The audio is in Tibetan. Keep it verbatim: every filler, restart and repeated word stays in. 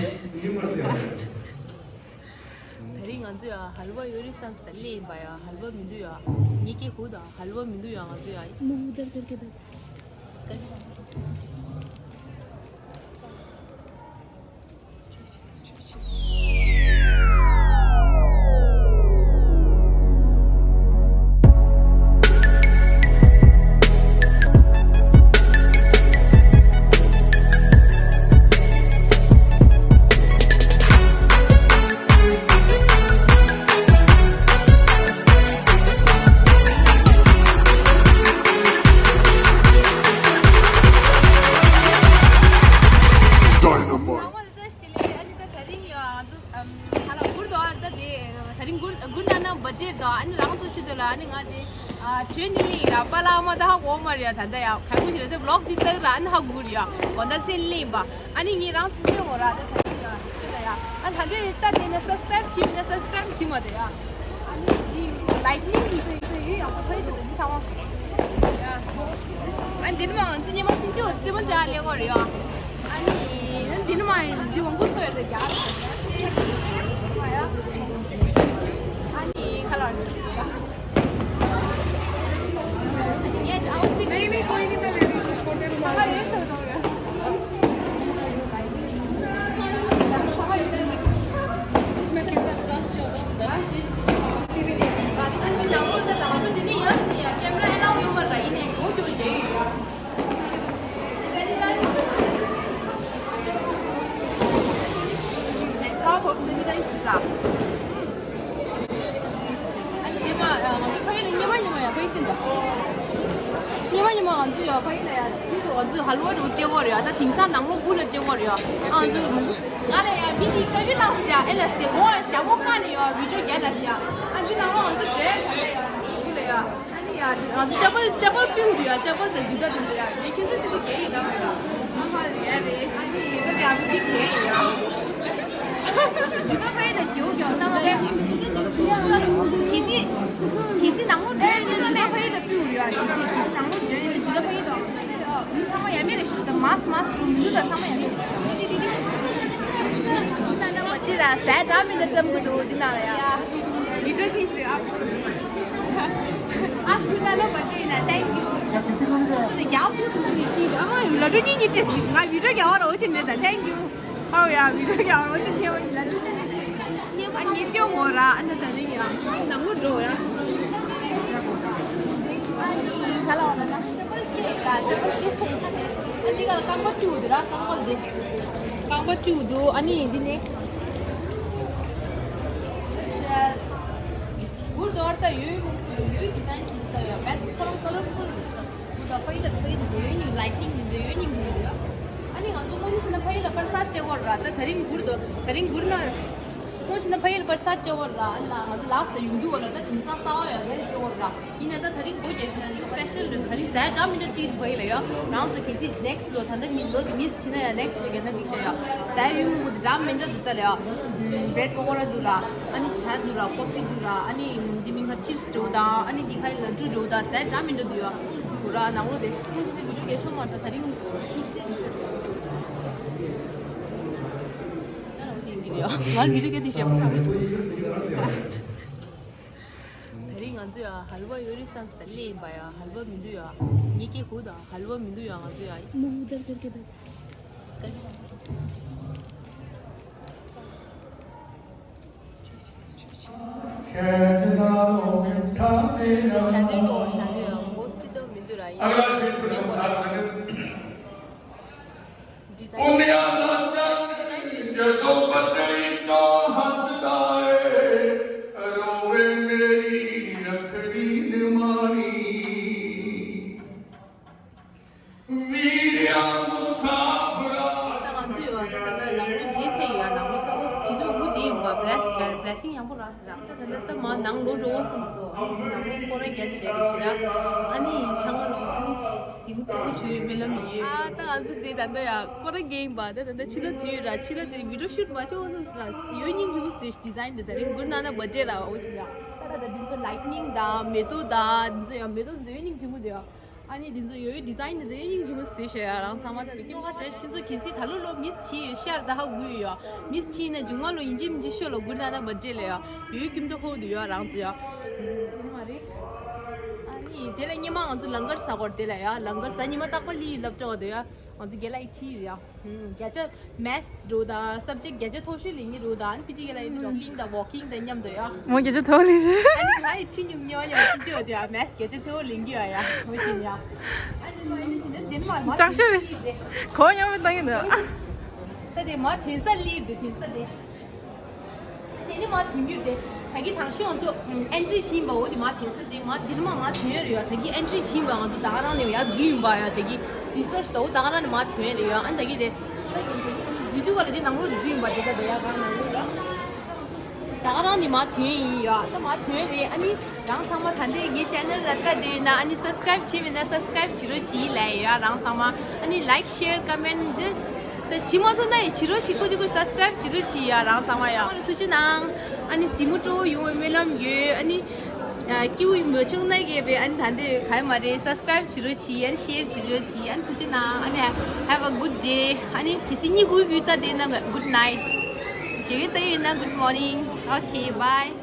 དེ་རིང་ང་ཚོ་ཡ་ཧལ་བ་ཡོད་རེད་བསམ་སྟེ་སླེབས་ཡིན་པ་ཡ། ཧལ་བ་མི་འདུག་ཡ། ངེད་ཀྱི་ཧུ་དང་ཧལ་བ་མི་འདུག་ཡ། ང་ཚོ་ཡ། ལ་ཅོ་ཤི་ལེ། ཨ་ནི་ད་དེ་རིང་ཡ་ང་ཚོ་ཨམ་ཧ་ལ་གུར་དུ་ཨར་ད་དེ་དེ་རིང་གུར་གུར་ན་ན་བར་ཐ་ཌེ་དང་ཨ་ནི་རང་ཚོ་ཆེད་དུ་ལ་ཨ་ནི་ང་དེ་ཨ་ཆོས་ནི་ལི་ར་པ་ལ་མ་ད་ཧ་གོ་མ་ར་ཡ། ད་ད་ཡ་ཁ་ཁུ་ཞིག་ལ་དེ་བི་ལོག་དེ་ད་ར་ཨ་ནི་ཧ་གུར་ཡ་གོ་ད་ཚེ་ལི་པ། ཨ་ནི་ངི་རང་ཚོ་ཆེད་དུ་ངོ་ར་ད་ད་ཡ་ཆེད་དུ་ཡ། ཨ་ད་དེ་ད་དེ་ན་སབ་སི་ཀ་རའིབ་བྱེད་མི་ན་སབ་སི་ཀ་རའིབ་བྱེད་མ་དེ་ཡ། ཨ་ནི་དེ་ལའིཀ་ནི་དེ་ཚོ་ཡུལ་ཡག་པོ་ཕ་ཡི་དེ་ཚོ་ཚང་མ། ཨ་འདི་ནི་མ་ང་ཚོ་ཉི་མ་ཕྱིན་ཆད་རྩེད་མོ་རྩེ་ལེ་གོ་རེད་ཡ། ཨ་ནི་འདི་ནི་མ་འདི་བང་གུ་ཚོ་ཡོད་རེད་ཡ། ཨ་ནི་ཁ་ལག་རེད་ཡ། ཨ་ནི་ངས་ཨའུ་ཕིཊ་ཁ་ལག་ཡོད་ཚོ་དང་ཡ། ཉི་མ་ཉི་མ་ཡ་ཕ་ཡི་ལ་ཉི་མ་ཉི་མ་ཡ་ཕ་ཡི་ཏིན་ད། ཉི་མ་ཉི་མ་ང་ཚོ་ཡ་ཕ་ཡི་ལ་ཡ་ང་ཚོ་ཧལ་བ་རུ་སྤྲད་གོ་རེད་ཡ། ད་དེང་སང་ནང་མོ་བུ་ལ་སྤྲད་གོ་རེད་ཡ། ཨ་ང་ཚོ་ང་ལ་ཡ་མི་དེ་བཀའ་བཀྱོན་བཏང་ཟེར་ཡ། ཨེ་ལ་སྟེ་གོ་ཡ་ཞྭ་མོ་བཀག་ནས་ཡ་བི་ཌིའོ་རྒྱག་ལ་ཟེར་ཡ། ཨ་འདི་ནང་ལ་ང་ཚོ་འབྲེལ་ག་ལ་ཡ་བུ་ལ་ཡ། ཨ་ནི་ཡ་ང་ཚོ་ཅ་པལ་ཅ་པལ་པིའུ་འདུག་ཡ། ཅ་པལ་དང་ཇུ་ཏ་དེ་འདུག་ཡ། ངས་ཁྱེད་ཚོ་ཆེད་དུ་རྒྱག་ཡིན་ན་མ་ཡ། ཨ་ཧ་ཡ་རེད། ཨ་ནི་ཡིན་ན་ཡ་ང་ཚོ་འདི་རྒྱག་ཡིན་ཡ། ཇུ་ཏ་ཕ་ཡི་ལ་ཇུ་ཀྱང་ན་མ་རེད། གལ་སྲིད་གལ་སྲིད་ནང་ལོགས་འགྲོ་ཡིན་ན་ཇུ་ཏ་ཕ་ཡི་ལ་པིའུ་ཡ། གལ་སྲིད་ནང་ལོགས་འགྲོ་ཡིན་ན་ཇུ་ཏ་ཕ་ཡི་དང་། མི་ཚང་མ་ཡ་མེད་རེད་ཤི། ད་མཱས་མཱས་འགྲོ་མི་འདུག་ད་ཚང་མ་ཡ་མེད། འདི་འདི་འདི་འདི། ད་ན་བ་ཅི་ར་ཟས་འདྲ་མི་འདྲ་བཀྲམ་གི་འདུག་འདི་ནང་ལ་ཡ། ཡ། བི་ཌིའོ་ཁྱེར་ཞིག་རེད་ཨ། ཨ་སུ་ད་ལོ་བ་ཅི་ཡིན་ན་ཐེང་ཀྱུ། ད་ཡག་པོ་འདུག་ཅི་ཅི་ཨ་མ་ལ་འགྲོ་གཉིས་གཉིས་སྤྲད་ཟིག་ང་བི་ཌིའོ་རྒྱག་བ་རོ་ཅི་འདྲ་ད་ཐེང་ཀྱུ། ཨོ་ཡ་བི་ཌིའོ་རྒྱག་བ་རོ་ཅི་ཐེ་བ་ལ་འགྲོ། ཨ་ཉིད་སྐྱོ་མོ་ར། ཨ་ན་ད་ནི་ཡང་ནང་ལོ་འགྲོ་ཡ། ཨ་ནི་ག་ལ་བ་ན་ད་ཅ་པལ་ཁྱེར་ད་ཅ་པལ་ཁྱེར་ཟེར། ཨ་ནི་ག་ལ་རྐང་པ་བཅུ་འདུག་ར། རྐང་པ་འདི་རྐང་པ་བཅུ་འདུག་ཨ་ནི་འདི་ནི་གུར་དོར་ད་ཡོད་མོ་ཡོད་ཀྱི་ད་ཅི་ཞིག་ད་ཡོད་བེད་ཁོ་རང་ཀ་ལར་ཕུལ་འདུག་ད། ད་ཕ་ཡི་ལ་ཕ་ཡི་འཛོལ་ཡོད་ཉིན་ལའིཊ་ནིང་འཛོལ་ཡོད་ཉིན་འདུག་ཡ། ཨ་ནི་ང་ཚོ་དངོས་གནས་བྱས་ན་ཕ་ཡི་ལ་པར་སར་སྤྲད་དགོས་ར། ད་ད་རིང་གུར་དོ་ད་རིང་གུར་ན། ཁོང་ཕྱིན་ན་ཕ་ཡུལ་པར་ས་སྐྱོ་བོ་ལ་ཨ་ལ་ང་ཚོ་ལགས་ད་ཡོང་དུས་བ་ལ་ད་དེང་སང་གསར་བ་ཡོད་རེད་སྐྱོ་བོ་ལ། ཡིན་ན་ད་ད་རིང་སྒོ་རྒྱག་ཤེས་ན་ཡོད་སྤེ་ཤལ་རེད། ད་རིང་ཟས་འདྲ་མི་འདྲ་བྲིས་འདུག་ཕ་ཡུལ་ལ་ཡོད། རང་ཚོ་གལ་སྲིད་ནེགསི་ལོ་ད་ལྟ་མི་ལོ་དེ་མིས་བྱེད་ན་ཡང་ནེགསི་ལོ་རྒྱག་ན་འགྲིག་ཤག་ཡོད། ཟས་ཡོད་མི་འདུག་འདྲ་མི་འདྲ་འདུག་ད་ལ་ཡོད། བྲེད་པ་ཀོ་ར་འདུག་ར། ཨ་ནི་ཇ་འདུག་ར། ཀོ་ཕི་འདུག་ར། ཨ་ནི་འདི་མིང་ཁ་ཅིབ་སི་འདྲ་བོ་དང་ཨ་ནི་འདི་ཁ་ལ་ལ་ཌུ་འདྲ་བོ་དང་ཟས་འདྲ་མི་འདྲ་འདུག་ཡོད། འདུག་ར་ནང་ལོ་དེ་ཁོང་ཚོ་དེ་བི་ཌིའོ་རྒྱག་ཆོག་མ་རེད། ད་ད་རིང་ང་ལ་བི་ཌིའོ་སྐད་དེ་བཤད་པ་ཚང་མ། ད་རིང་ང་ཚོ་ཡ་ཧལ་བ་ཡོད་རེད་བསམ་སྟེ་སླེབས་ཡིན་པ་ཡ། ཧལ་བ་མི་འདུག་ཡ། ངེད་ཀྱི་ཧུ་དང་ཧལ་བ་མི་འདུག་ཡ། ང་ཚོ་ཡ། ཤ་འདུས་དོ་ཤ་འདུས་ཡང་མགོ་ཚོས་དོ་མི་འདུག་ར། ཡིན་ན་མེད་པ་ར། ཌི་ཛའིན། ཌི་ཛའིན། ད་ང་ཚོ་ཡོད་པ་ད་ལྟ་ནང་ལོ་རྗེས་ཚད་ཡོད། ནང་ལོ་ཀ་བོ་དུས་ཚོད་འུ་དེ་ཡིན་པ་བྷི་ལེ་སི་བྷི་ལེ་སིང་ཡག་པོ་རག་སོང་ར། ད་ད་ལྟ་ད་མ་ནང་ལོ་འགྲོ་བསམ་སོང་། ཨ་ནི་ནང་ལོ་སྐོར་ར་རྒྱག་བྱས་རེད་ཤི་ར། ཨ་ནི་ཚང་མ་ལོ་ཨ་ནི་ཟིང་ཏོ་བྱུས་རྨི་ལམ་ཡོད། ཨ་ད་ང་ཚོ་དེ་ད་ལྟ་ཡ་སྐོར་ར་རྒྱག་ཡིན་པ། ད་ད་ལྟ་ཕྱི་ལོགས་དུས་ཡོད་ར། ཕྱི་ལོགས་དེ་བི་ཌིའོ་ཤུཊ་མ་བྱེད་བསམ་སོང་ར། ཡོད་སྙིང་རྗེ་པོ་བཟོས་ཤི། ཌི་ཛའིན་དེ་ད་རིང་གུར་ནང་ན་བར་ཌེ་ར་འོ་ཅི་ཡ། ད་ད་ད་འདི་ཚོ་ལའིཊ་ནིང་དང་མེ་ཏོག་དང་འདི་ཚོ་ཡ། མེ་ཏོག་འདི་ཚོ་ཡོད་སྙིང་རྗེ་པོ་འདུག་ཡ། ཨ་ནི་འདི་ཚོ་ཡོད་ཡོད་ཌི་ཛའིན་འདི་ཚོ་ཡོད་ཡིན་ཇུང་སི་ཤ་ཡ་རང་ཚང་མ་ད་ལ་ཀྱོ་ག་ཏེ་ཁྱེད་ཚོ་གལ་སྲིད་ད་ལོ་ལོ་མིས་ཆི་ཡོད་ཤར་ད་ཧ་གུ་ཡོད་མིས་ཆི་ན་ཇུང་ང་ལོ་ཡིན་གཅིག་མིན་གཅིག་ཤོ་ལོ་གུ་ན་ན་བ་ཇེ་ལ་ཡོད་ཡོད་ཀྱིམ་དུ་ཧོ་དུ་ཡོད་རང་ཚོ་ཡོད་ཡིན་མ་རེད། ཨ་ནི་དེ་ལ་ཉི་མ་ང་ཚོ་ལང་གར་ས་གོར་དེ་ལ་ཡོད་ལང་གར་ས་ཉི་མ་རྟག་པ་ལི་ཡི་ལབ་ཀྲོ་དུ་ཡོད་ང་ཚོ་རྒྱལ་ལ་ཡི་ཁྲི་ཡོད་ཡ། བརྒྱ་ཆ་མེ་ཐི་འགྲོ་དང་སབ་ཇེག་བརྒྱ་ཆ་མཐོ་ཤོས་ལེན་གྱི་འགྲོ་དང་ཨ་ནི་པི་ཏི་ཀེ་ལ་ཡི་ཌོ་གིང་དང་ཝོ་གིང་དང་མཉམ་དུ་ཡ། མོ་བརྒྱ་ཆ་མཐོ་ལེན་ཤི། ཨ་ནི་ང་ཡི་ཁྲི་ཉུང་ཉོ་ཡ་པི་ཏི་ཀེ་དེ་ཡ་མེ་ཐི་བརྒྱ་ཆ་མཐོ་ལེན་གྱི་ཡ་ཡ་མོ་ཤི་ཡ། ཨ་ནི་མ་ཡིན་ནི་ཞིག་ནི་དེ་ནི་མ་མ་ཅང་ཤོད་རེ་ཤི། གོ་ཡོང་མི་བཏང་གི་འདུག་ད་དེ་མ་ཐོན་ས་ལི་དེ་ཐོན་ས་དེ། དེ་ནི་མ་ཐོན་རྒྱུ་དེ། ད་གི་དང་ཤོས་ང་ཚོ་ཨེན་ཊི་རི་བྱིན་པ་འོ་དེ་མ་ཐོན་ས་དེ་མ་དེ་ནི་མ་མ་ཐོན་རེད་ཡ། ད་གི་ཨེན་ཊི་རི་བྱིན་པ་ང་ཚོ་ད་ག་རང་ནས་ཡ་འཛུལ་ཡིན་པ་ཡ། ད་གི་བི་ཟ་ཞིག་ད་འོ་ད་ག་རང་ནས་མ་ཐོན་རེད་ཡ། ཨ་ནི་ད་གི་དེ་བི་ཌིའོ་ག་ལ་དེ་ནང་ལོགས་འཛུལ་ཡིན་པ་དེ་ད་ད་ཡ་ག་རང་ནང་ལོགས་ཡ། ད་ག་རང་ནས་མ་ཐོན་ཡིན་ཡ། ད་མ་ཐོན་རེད། ཨ་ནི་རང་ཚང་མ་ད་འདི་ངའི་ཆེ་ནལ་ལ་ལྟ་དེ་ན་ཨ་ནི་སབ་སི་ཀ་རེབ་བྱེད་མེད་ན་སབ་སི་ཀ་རེབ་བྱེད་རོགས་གྱིས་ལབ་ཡ་རང་ཚང་མ། ཨ་ནི་ལའིཀ་ཤེར་ཀོ་མེན་ཊི་འདི་ད་བྱེད་མ་ཐུབ་ན་ཡང་བྱེད་རོགས་ཞིག་ཀོ་ཅི་ཀོ་སབ་སི་ཀ་རེབ་བྱེད་རོགས་གྱིས་ཡ་རང་ཚང་མ་ཡ། ཐུགས་རྗེ་གནང་། ཨ་ནི་གཟིགས་མོ་སྤྲོ་ཡོང་བའི་སྨོན་ལམ་ཡོད། ཨ་ནི་ཀིའུ་མོ་ཆུང་ན་གས་པའི་ཨ་ནི་ད་འདི་ག་ཡ་མ་རེད། སབ་སི་ཀ་རེབ་བྱེད་རོགས་གྱིས། ཨ་ནི་ཤེར་བྱེད་རོགས་གྱིས། ཨ་ནི་ཐུགས་རྗེ་གནང་། ཨ་ནི་have a good day. ཨ་ནི་གལ་སྲིད་གཉིད་ཁུག་བུད་ད་དེ་ན་good night. ཞེ་གི་ད་ཡིན་ན་good morning. Okay, bye.